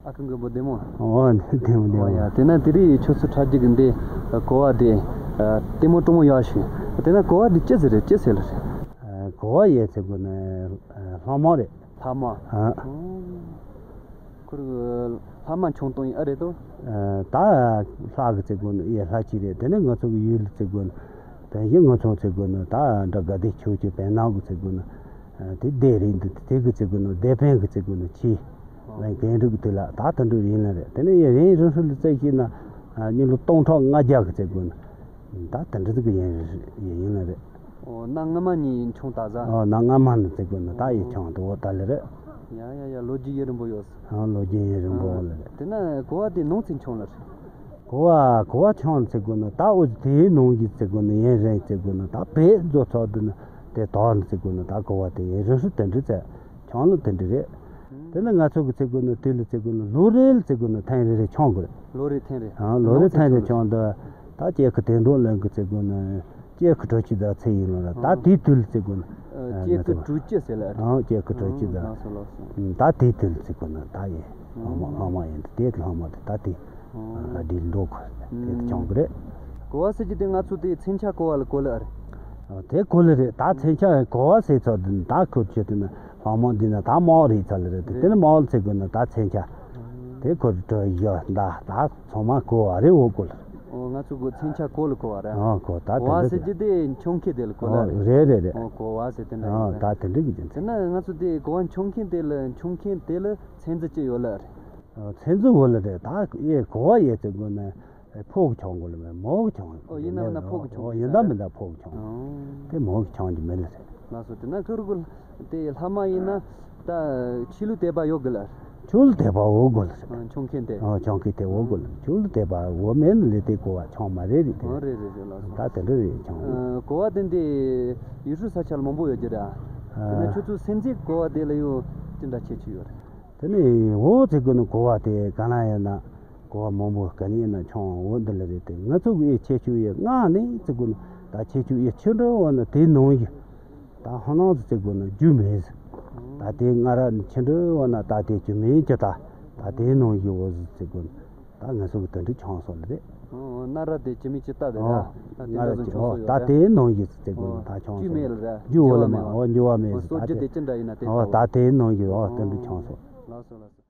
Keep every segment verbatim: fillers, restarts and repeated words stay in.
ཨ་ཁུ་མགོན་པོ་བདེ་མོ། ཨོ་བདེ་མོ་བདེ་མོ། ཨོ་ཡ། དེ་ན་དེ་རིང་ཁྱོད་ཚོ་ཁྲ་རྒྱུག་གི་འདི་གོ་བ་དེ་ལྟད་མོ་སྤྲོ་མོ་ཡག་ཤོས། དེ་ན་གོ་བ་འདི་ཅི་ཟེར་རེད། ཅི་ཟེར་ལ་རེད། གོ་བ་ཡས་ཟེར་དགོས་ན་ལྷག་མ་རེད། ལྷག་མ། ཨ། ཁོ་རེ་ལྷག་མ་མཆོང་སྟངས་ཡིན་ཨ་རེད་དོ། ད་ལྷག་གི་ཟེར་དགོས་ན་ཡས་ལྷག་ཅིག་རེད། དེ་ནས་ང་ཚོ་གི་ཡུལ་ཟེར་དགོས་ན་དེ་བཞིན་ང་ཚོ་ཟེར་དགོས་ན་ད་འདྲ་དགའ་བདེ་ཆོས་ཀྱི་བེར་ནག་གི་ཟེར་དགོས་ན། དེ་བསྡད་རེད་འདུག་དེ་གི་ཚེ་གུ་ནི་བསྡད་ཕན་གི་ཚེ་གུ་ནི་ཆེ། ལན་གན་རིག་དེ་ལ་ད་དེ་འདྲ་ཡིན་ལ་རེད། དེ་ནས་ཡིན་རིང་སུ་ལ་བཙལ་ཤེས་ན་མི་ལོ་སྟོང་ཕྲག་ལྔ་བརྒྱ་གི་ཚེ་གུ་ནི་ད་དེ་འདྲ་ཟིག་གི་ཡིན་ཡིན་ལ་རེད། ཨོ་ན་སྔ་མ་ནས་མཆོང་ད་ཟ། ཨོ་ན་སྔ་མ་ནས་ཚེ་གུ་ནི་ད་ཡི་མཆོང་དུ་འོ་ད་ལ་རེད། ཡ་ཡ་ཡ་ལོ་རྒྱུས་ཡུན་རིང་པོ་ཡོད། ཨོ་ལོ་རྒྱུས་ཡུན་རིང་པོ་ལ་རེད། དེ་ན་གོ་བ་དེ་ནང་ཚེ་མཆོང་ལ་རེད། གོ་བ་གོ་བ་མཆོང་ཚེ་གུ་ནི་ད་འོ་དེའི་ནང་གི་ཚེ་གུ་ནི་ཡིན་རིང་ཚེ་གུ་ནི་ད་བེད་རྫོ་ཚོགས་དུ་ནི་དེ་དོག་ནི་ཚེ་གུ་ནི་ད་གོ་བ་དེ་ཡིན་རིང་སུ་དེ་འདྲ་ཚེ། ཆང་ལ་དེ་འདྲ་རེད། དེ་ནི་ང་ཚོ་གི་ཚེ་གུ་ནི་དེ་ལ་ཚེ་གུ་ནི་ལོ་རེ་ལ་ཚེ་གུ་ནི་ཐེངས་རེ་རེ་ཆང་དགོས་རེད། ལོ་རེ་ཐེངས་རེ། ཨ་ལོ་རེ་ཐེངས་རེ་ཆང་དུ་ད་སྐྱེ་ཁུ་དེ་འགྲོ་ལོན་གི་ཚེ་གུ་ནི་སྐྱེ་ཁུ་གྲོ་ཆི་ད་ཚེ་ཡིན་ལ་ད་དེའི་དུས་ལ་ཚེ་གུ་ནི། སྐྱེ་ཁུ་གྲོ་ཆི་ཟེར་ལ། ཨ་སྐྱེ་ཁུ་གྲོ་ཆི་ད། ད་དེའི་དུས་ལ་ཚེ་གུ་ནི་ད་ཡིན་ལྷག་མ་ལྷག་མ་ཡིན་དེ་ལྷག་མ་དེ་ད་དེ་ལ་དེ་འགྲོ་གི་དེ་ཆང་གི་རེད། གོ་བ་ཟེར་གྱི་དེ་ང་ཚོ་དེ་མཚོན་ཆ་གོ་བ་ལ་གོ་ལ་ཨ་རེད། དེ་གོ་ལ་རེད། ད་མཚོན་ཆ་གོ་བ་ཟེར་ཚོ་དེ་ད་ཁོ་ཆོས་དེ་ནི་ལྷག་མ་འདི་ན་ད་མའོ་རེད་ཚ་ལ་རེད། དེ་དེ་ནི་མའོ་ལ་ཚེ་གོ་ན་ད་མཚོན་ཆ་དེ་ཁོ་དྲོ་ཡོ་ད་ད་ཚང་མ་གོ་བ་རེད། འོ་གོ་ལ། ཨོ་ང་ཚོ་གོ་མཚོན་ཆ་གོ་ལ་གོ་བ་རེད། ཨོ་གོ་ད་གོ་བ་དེ་ཟེར་གྱི་དེ་མཆོང་མཁན་དེ་ལ་གོ་ལ་ཨོ་རེད། རེད་རེད་རེད། ཨོ་གོ་བ་ཟེར་དེ་འདྲ་ཨོ་ཡིན་ད། ད་དེ་འདྲ་གི་རྒྱུ་མཚན། དེ་ན་ང་ཚོ་དེ་གོ་བ་མཆོང་མཁན་དེ་ལ་མཆོང་མཁན་དེ་ལ་མཚན་རྩི་ཅི་ཡོད་ལ་རེད། ཨོ་མཚན་རྩི་འོ་ལ་རེད། ད་ཡེ་གོ་བ་ཡེ་ཚེ་གོ་ན། ཕོ་གི་ཆང་གོ་ལ་མེད་མོ་གི་ཆང་། ཨོ་ཡིན་ནམ་ན་ཕོ་གི་ཆང་ཨོ་ཡིན་ད་མིན་ད་ཕོ་གི་ཆང་། ཨོ་དེ་མོ་གི་ཆང་གི་མེད་ལ་ཟེར། ལགས་སོ། དེ་ན་ཁུར་གུ་དེ་ལྷག་མ་ཡིན་ན་ད་ཆོས་ལུགས་དད་པ་ཡོད་གི་ལ། ཆོས་ལུགས་དད་པ་འོ་གོ་ལ་ཟེར། ཨོ་མཆོང་མཁན་དེ། ཨོ་མཆོང་མཁན་དེ་འོ་གོ་ལ། ཆོས་ལུགས་དད་པ་འོ་མེད་ན་ལས་དེ་གོ་བ་ཆང་མ་རེད་རེད་དེ། ཨོ་རེད་རེད་རེད། ལགས་སོ། ད་དེ་འདྲ་རེད་ཆང་། ཨོ་གོ་བ་དེ་འདི་ཡུལ་སྲོལ་ས་ཆ་ལ་མང་པོ་ཡོད་ཀྱི་རེད། དེ་ན་ཨ་ཁྱོད་ཚོ་སེམས་ཅན་གོ་བ་དེ་ལ་ཡོད་དེ་འདྲ་ཁྱད་ཆོས་ཡོད་རེད། དེ་ནས་འོ་ཚེ་གོ་ནི་གོ་བ་དེ་ག་ན་ཡོད་ན། གོ་བ་མང་པོ་ག་ནས་ཡིན་ན་ཆང་འོ་འདི་ལ་རེད་དེ། ང་ཚོ་གི་ཨེ་ཁྱེད་ཆུ་ཡེ་སྔ་ནས་ཚིག་གོ་ན་ད་ཁྱེད་ཆུ་ཡེ་ཆུ་འགྲོ་བ་ན་དེ་ནང་གི་ད་ཧ་ནང་དུ་ཚིག་གོ་ན་རྒྱུ་མེད་ཟེར། ད་དེ་སྔ་ར་ནས་ཆུ་འགྲོ་བ་ན་ད་དེ་རྒྱུ་མེད་ཀྱི་ད་ད་དེ་ནང་གི་འོ་ཟེར་ཚིག་གོ་ན་ད་ང་ཚོ་གི་དོན་དུ་ཆང་སོགས་ལ་རེད། ཨོ་སྔ་ར་དེ་རྒྱུ་མེད་ཀྱི་ད་དེ་ར། ཨོ་ད་དེ་སྔ་ར་འདྲ་ཚོ་ཆང་སོགས་ཡོད་ད་རེད། དེ་ནང་གི་ཚིག་གོ་ན་ད་ཆང་རྒྱུ་སོགས་མེད་ལ་ར། རྒྱུ་འོ་ལ་མ་འོ་འགྱུ་བ་མེད་ཟེར། ད་སོ་རྒྱུ་དེ་དེ་ཅི་འདྲ་ཡིན་ན་དེ་ཨོ་ད་ད་དེ་ནང་གི་འོ་དོན་དུ་ཆང་སོགས། ལགས་སོ་ལགས་སོ།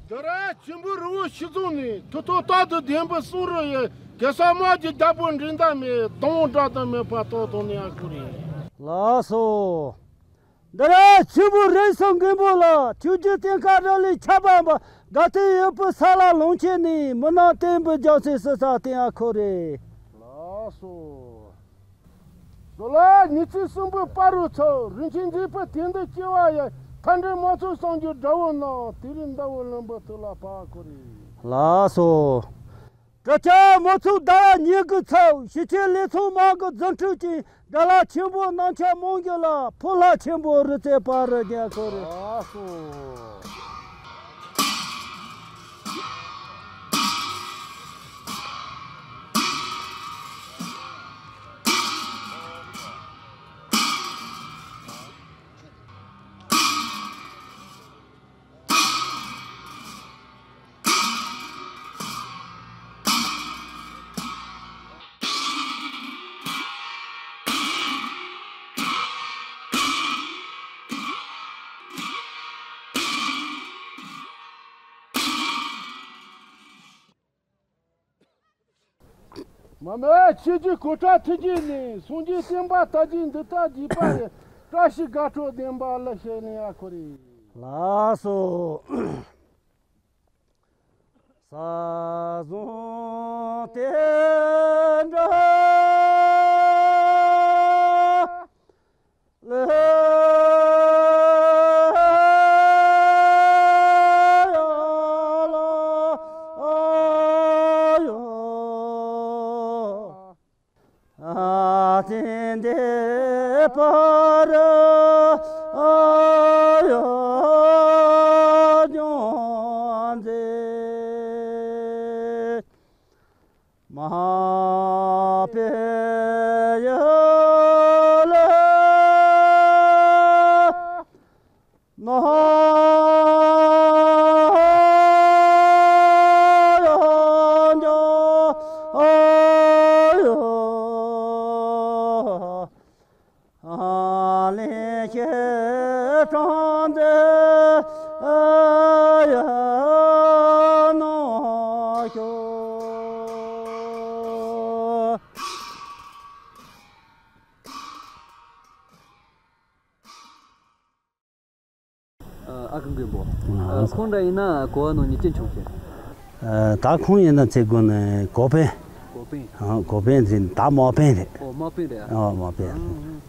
ད་ར་ཆེན་པོ་རི་བོ་ཤི་ཙོང་ནས་ཐུ་ཐོ་རྟག་ཏུ་ལྡན་པའི་གསུང་རོ་ཡི་གེ་སར་དམག་གི་རྒྱལ་པོ་འགྲན་ཟླ་མེད་གདོང་འདྲ་དང་མེད་པ་ཏོག་ཏོག་ནས་ཨ་ཁུ་རེད། ལགས་སོ། འདི་ར་ཆེན་པོ་རེད་སོང་མགོན་པོ་ལ་ཆོས་རྒྱལ་བསྟན་ཁ་ར་ལི་ཆ་པ་འབའ་དགའ་སྟོན་ཡོད་པའི་ས་ལ་ལོངས་སྤྱད་ནས་མི་ནག་བསྟན་པའི་རྒྱལ་སྲས་སི་ས་བསྟན་ཨ་ཁོ་རེད། ལགས་སོ། བཟོ་ལ་ཉི་ཚེ་གསུམ་པའི་དཔའ་རུ་ཚོགས་རིན་ཆེན་མཛེས་པའི་དེ་འདི་སྐྱེ་བ་ཡི་མཐའ་འབྲས་མ་ཚུགས་སངས་རྒྱས་དགྲ་བོ་རྣམས་དེ་རིང་ཟླ་བོ་ལོན་པའི་དུས་ལ་བབ་ཨ་ཁོ་རེད། ལགས་སོ། དྲི་ཆབ་མ་ཚུགས་ཟླ་བ་གཉིས་ཀྱི་ཚབ་ཞི་བྱེད་ལས་ཚོགས་མང་གི་རྫུ་འཕྲུལ་གྱིས་དགྲ་ལྷ་ཆེན་པོ་རྣམས་ཆ་རྨོངས་རྒྱུ་ལ་ཕོ་ལྷ་ཆེན་པོ་རི་རྩེ་བར་རུ་རྒྱལ་ཁོ་རེད། ཨ་སོ། མ་མེད་ཆོས་ཀྱི་གོ་ཁྲབ་ཐུགས་རྗེ་ནས་སངས་རྒྱས་བསྟན་པ་དར་རྒྱས་འདི་ལྟར་རྒྱས་པ་ཡི་བཀྲ་ཤིས་དགའ་སྤྲོ་ལྡན་པ་ལ་བཤད་ནས་ཨ་ཁོ་རེ། ལགས་སོ། ས་བཟུང་སྟེ། འདི་པར་ཡོད་ཀྱང་མཛེས། མ་པའི་ཡུལ་ན་ཡོད་ཀྱང་ལེགས་བཤད་གྲངས་འདི་ཡང་ནོར་ཤོག། ཨ་ཁུ་མགོན་པོ། ཨ། ཁོང་འདྲ་ཡིན་ན་གོ་བ་ནང་ནས་ཅི་བྱུང་ཁྱེད། ཨ། ད་ཁོང་ཡིན་ན་ཚེ་དགོན་ནས་གོ་པན། གོ་པན། ཨ། གོ་པན་ཟེར་ད་མོ་པན་རེད། ཨོ་མོ་པན་རེད། ཨ་མོ་པན། ཨ།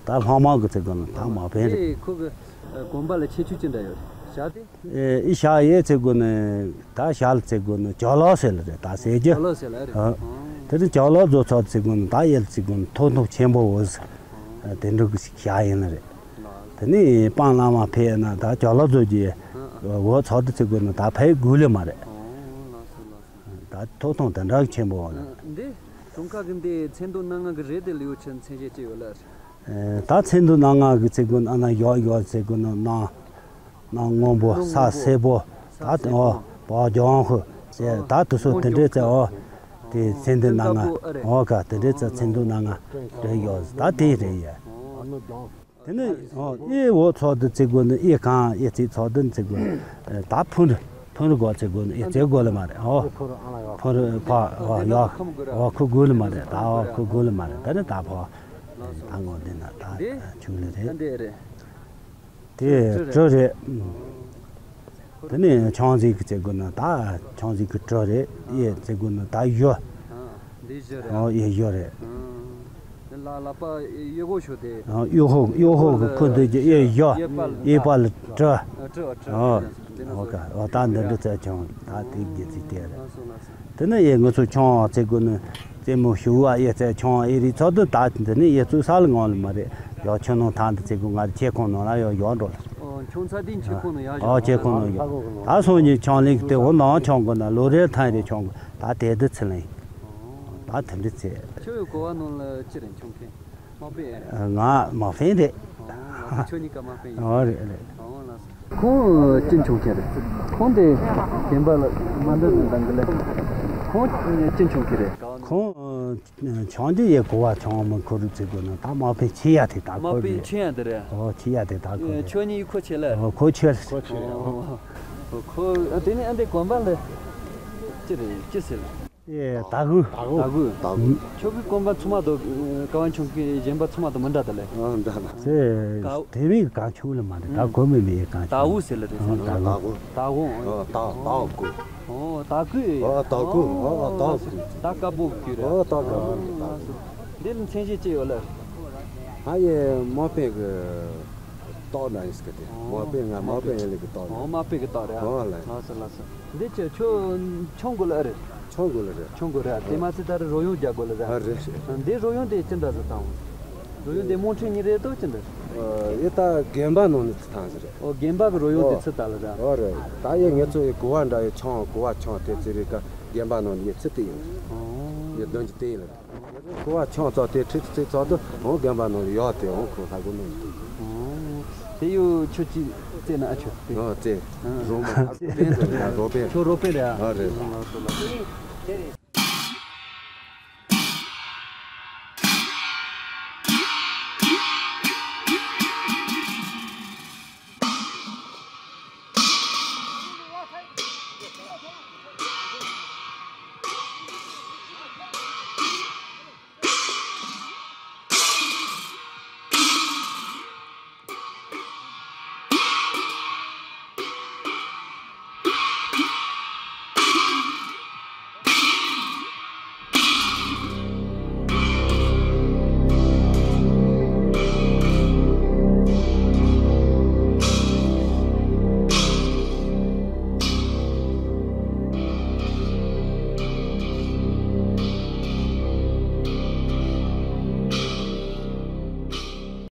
ད་ལྷག་མ་གི་ཚེ་དགོན་ནས་ད་མོ་པན་རེད། ཨེ་ཁོ་གི་ཨ་དགོན་པ་ལ་ཁྱད་ཆོས་ཅི་འདྲ་ཡོད་རེད་ཞག་དེ། ཨེ་ཨི་ཞག་ཡའི་ཚེ་དགོན་ནས་ད་ཞག་ལ་ཚེ་དགོན་ནས་ཇོ་ལོ་ཟེར་ལ་རེད་ད་ཟེར་རྒྱུ། ཇོ་ལོ་ཟེར་ལ་རེད། ཨ། ཨོ། དེ་ནས་ཇོ་ལོ་བཟོ་ཚོགས་ཚེ་དགོན་ནས་ད་ཡེལ་ཚེ་དགོན་ཐོག་མཐོ་ཆེན་པོ་འོ་ཟེར། ཨ། དེ་འདྲ་གི་ཞག་ཡིན་ལ་རེད། དེ་ནས་སྤང་བླ་མ་ཕེབས་ན་ད་ཇོ་ལོ་རྫོང་གི་འོག་ཚོགས་སྡེ་ཚེ་དགོན་ནས་ད་ཕེབས་དགོས་ལེ་མ་རེད། ད་ཐོག་ཐོག་དེ་འདྲ་ཆེན་པོ་འོང་ལ། འདི་དུང་དཀར་གི་འདི་མཚན་དོན་སྣ་ལྔ་གི་རེད་དེ་ལེའུ་ཆེན་མཚན་བྱེད་ཅི་ཡོད་ལ། ད་མཚན་དོན་སྣ་ལྔ་གི་ཚེ་དགོན་ཨ་ན་ཡོག་ཡོག་ཚེ་དགོན་ནས་གནམ་སྔོན་པོ་ས་སེར་པོ། ད་འོ་བག་ལྗོངས་ཧུ་ཟེར་ད་དེ་ཚོ་དེ་འདྲའི་ཚེ་འོ་དེ་མཚན་དོན་སྣ་ལྔ་འོ་ག་དེ་འདྲའི་ཚེ་མཚན་དོན་སྣ་ལྔ་རེད་ཡོག་ད་དེ་རེད་ཡ། དེ་ནས་ཨེ་འོག་ཚོགས་སྡེ་ཚེ་དགོན་ནས་ཨེ་གང་ཨེ་ཚེ་ཚོགས་སྡེ་ཚེ་དགོན་ད་ཕུ་ནུ་ཕུ་ནུ་གོ་ཚེ་དགོན་ནས་ཨེ་ཚེ་དགོན་ལ་མ་རེད་ཨོ། ཕུ་རུ་ཕ་ཨོ་ཡོག་ཨོ་ཁུ་དགོན་ལ་མ་རེད་ད་ཨོ་ཁུ་དགོན་ལ་མ་རེད་ད་ནི་ད་ཕོ་ད་ངོ་འདི་ན་ད་ཆུང་ལ་རེད། དེ་སྤྲུལ་རེད། དེ་ནས་ཆང་ཟིག་གི་ཚེ་དགོན་ནས་ད་ཆང་ཟིག་གི་སྤྲུལ་རེད་ཨེ་ཚེ་དགོན་ནས་ད་ཡོ། འདི་བཞི་རེད། ཨོ་ཡེ་ཡོ་རེད། ཨ། འདི་ལ་ལག་པ་གཡས་སྒོ་ཞོག་དེ། ཨོ་གཡོ་ཧོ་གཡོ་ཧོ་གི་ཁུ་འདི་གི་ཨེ་ཡོ། གཡས་པ་ལ་གཡས་པ་ལ་སྤྲུལ། ཨ་སྤྲུལ་ཨ་སྤྲུལ། ཨོ་ཨོ་ཀ་ཨོ་ད་འདི་འདྲ་ཚེ་ཆང་ད་དེ་གི་ཚེ་དེ་རེད། དེ་ནས་ཡེ་ང་ཚོ་ཆང་ཚེ་དགོན་ནས་རྩེད་མོ་ཞུ་བ་ཡེ་ཚེ་ཆང་ཨེ་རི་ཚོགས་འདུ་ད་འདི་ནས་ཡེ་ཚོ་ས་ལ་ངང་ལ་མ་རེད། ཡོག་ཆུ་ནང་ཐང་དུ་ཚེ་དགོན་ང་ཆེ་ཁོང་ནང་ལ་ཡོག་ཡོག་འགྲོ་ལ། ཨོ་ཆང་ཚ་དེ་ཆེ་ཁོང་ནང་ཡག་ཨོ་ཆེ་ཁོང་ནང་ཡོག་ད་སོང་ཉིན་ཆང་ལེགས་དེ་འོ་ནང་ཆང་དགོན་ན་ལོ་རེ་ཐང་རེ་ཆང་དགོན་ད་དེ་དུ་ཚེ་ལེན། ད་དེ་འདྲ་ཚེ། ཁྱོད་གོ་བ་ནང་ལ་ཅི་རེད་ཆང་ཁན། མ་པེ། ང་མ་ཕན་རེད། ཨོ་ལགས་སོ་ཁྱོད་གཉིས་ཀ་མ་ཕན་ཡིན། ཨོ་རེད་རེད། ཨོ་ལགས་སོ། ཁོང་ཅི་འཆོང་མཁན་རེད། ཁོང་དེ་བདེན་པ་ལ་མ་འདི་འདང་གི་ལེ། ཁོང་ཅི་འཆོང་མཁན་རེད། ཁོང་ཆང་དེ་ཡེ་གོ་བ་ཆང་མི་ཁུ་རུ་ཚིག་གོ་ན་ད་མ་ཕན་ཆེ་ཡ་དེ་ད་མ་ཁོ་ཕན་རེད། ཆེ་ཡ་དེ་རེད། ཨོ་ཆེ་ཡ་དེ་ད་ཁོ་རེད། ཁྱོད་གཉིས་ཁོ་ཆེ་ལེ། ཨོ་ཁོ་ཆེ། ཁོ་ཆེ། ཨོ་ཁོ་དེ་ནི་ཨ་འདི་གོན་པ་ལེ། ཅི་རེད་ཅི་ཟེར། ཨེ་ད་གུ། ད་གུ། ད་གུ། ཁྱོད་ཀྱི་གོན་པ་ཚང་མ་དང་ཀ་བ་ཆུང་གི་གཞན་པ་ཚང་མ་དང་མི་འདྲ་ད་ལེ། ཨ་འདྲ་ལ། ཟེར་དེ་བས་གང་ཆུང་ལ་མ་རེད་ད་གོ་མི་མི་གང་ད་ཆུང་། གུ་ཟེར་ལ་རེད། ཨ་ད་གུ། ད་གུ། ཨ་ད་ད་གུ། ཨོ་ད་གུ། ཨ་ད་གུ། ཨ་ད་གུ། ད་དཀར་པོ་གུ་རེད། ཨ་ད་དཀར་པོ་གུ། འདི་ལ་མཚན་གཞི་ཅི་ཡོད་ལེ། ཨ་ཡེ་མ་པེ་གི། རྟགས་འདྲ་ཡིན་ཟེར་གི་དེ། ཨོ། མ་པེ་ང་མ་པེ་ཡིན་ལེ་གི་རྟགས་འདྲ། ཨོ་མ་པེ་གི་རྟགས་རེད། ཨོ་ལེ། ལགས་སོ་ལགས་སོ། འདི་ཅི་ཁྱོད་ཆང་དགོས་ལེ་ཨ་རེད། ཆང་དགོས་ལེ་རེད། ཆང་དགོས་རེད། དེ་མ་ཚད་ད་རེས་རོལ་དབྱངས་རྒྱག་དགོས་ལེ་རེད། ཨ་རེད་རེད། འདི་རོལ་དབྱངས་དེ་ཅི་འདྲ་ཟེར་དང་། རོལ་དབྱངས་དེ་དམངས་ཁྲོད་གཉིས་རེད་དོ་ཅི་འདྲ། ཨ་ཡེ་ད་དགོན་པ་ནང་ནས་ཚུར་བཏང་ཟེར་རེད། ཨོ་དགོན་པ་གི་རོལ་དབྱངས་དེ་ཨོ་ཚུར་བཏང་ལེ་རེད། ཨོ་རེད། ད་ཡེ་ངེད་ཚོ་ཡེ་གོ་བ་འདྲ་ཡེ་ཆང་གོ་བ་ཆང་དེ་ཚེ་རེད་ཀ་དགོན་པ་ནང་ནས་ཡེ་ཚུར་དེ་ཡིན། ཨོ། ཡེ་འདོན་གྱི་དེ་ཡིན་ལེ། ཁོ་བ་ཆང་ཙག་དེ་ཁྲིད་ཚིག་ཙག་ཏུ་འོང་རྒན་པ་ནང་ལ་ཡོད་དེ་འོང་ཁོ་ལྷ་གོ་ནང་དུ། དེ་ཡོད་ཁྱོད་ཀྱིས་བཙལ་ན་ཨ་ཆོད་དེ། ཨ་བཙལ། རོགས་པ་ཨ་བཙལ་ན་རོགས་པས། ཁྱོད་རོགས་པས་རེད་ཨ། ཨ་རེད། ལགས་སོ་ལགས་སོ།